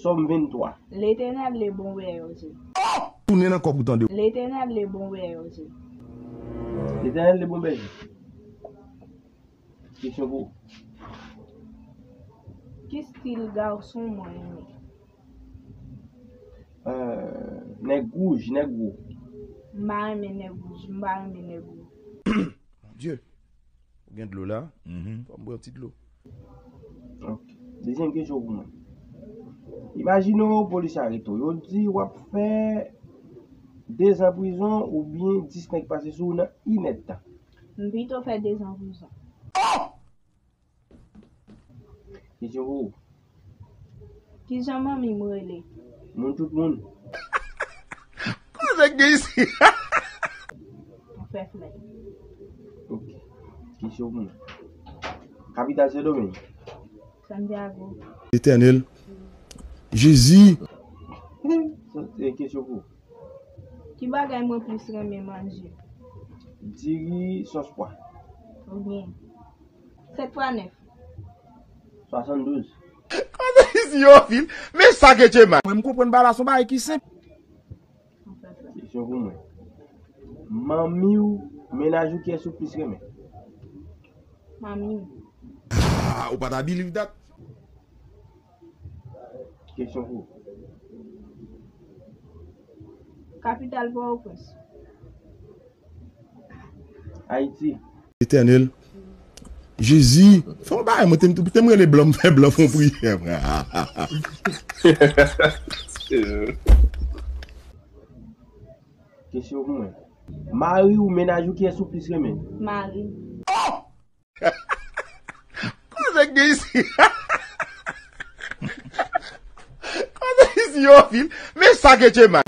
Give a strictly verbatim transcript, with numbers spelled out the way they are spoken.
Sòm venntwa. Letènèl le bon bèje. Tounen nan kòb ou tande. Letènèl le bon bèje. Letènèl le bon bèje. Kesyon pou ou. Ki stil gason mwen renmen? Euh, nèg wouj, nèg wo. M pa renmen nèg wouj, m pa renmen nèg wo. Mon Dieu. Ou gen dlo la? Mhm. Fò m bwè yon ti dlo. Ok. Dezyèm kesyon pou mwen. Imajine w, polis arete w. Yo di w ap fè dezan prizon oubyen dis nèg pase sou ou nan inèdtan. M pito fè dezan prizon. Kesyon pou ou. Kijan manmi m rele? Moun tout moun. Kote gen isi? Ou fè flè. Ok. Kesyon pou mwen. Kapital Sendomeng. Santiago. Letènèl. Jezi. Sa, e, kesyon pou ou. Ki bagay mwen plis renmen manje? Diri, sòs pwa. Oubyen sèt fwa nèf. Swasanndouz. Kote isi yo fil? Men sa ke che mal. Mwen, m konprann bagay la, se yon bagay ki senp. Kesyon pou mwen. Manmi w, mennaj ou, kiyès ou plis renmen? Manmi m. Ah, ou pa ta believe that? Kesyon pou ou. Kapital Pòtoprens. Ayiti. Letènèl. Jezi. Fè yon bagay, mwen te, te m rele blan, m fè blan fè yon priyè, frè. Kesyon pou mwen. Mari ou, mennaj ou, kiyès ou plis renmen? Mari m. Kote gen isi? Kote isi yo fil? Men sa ke che mal.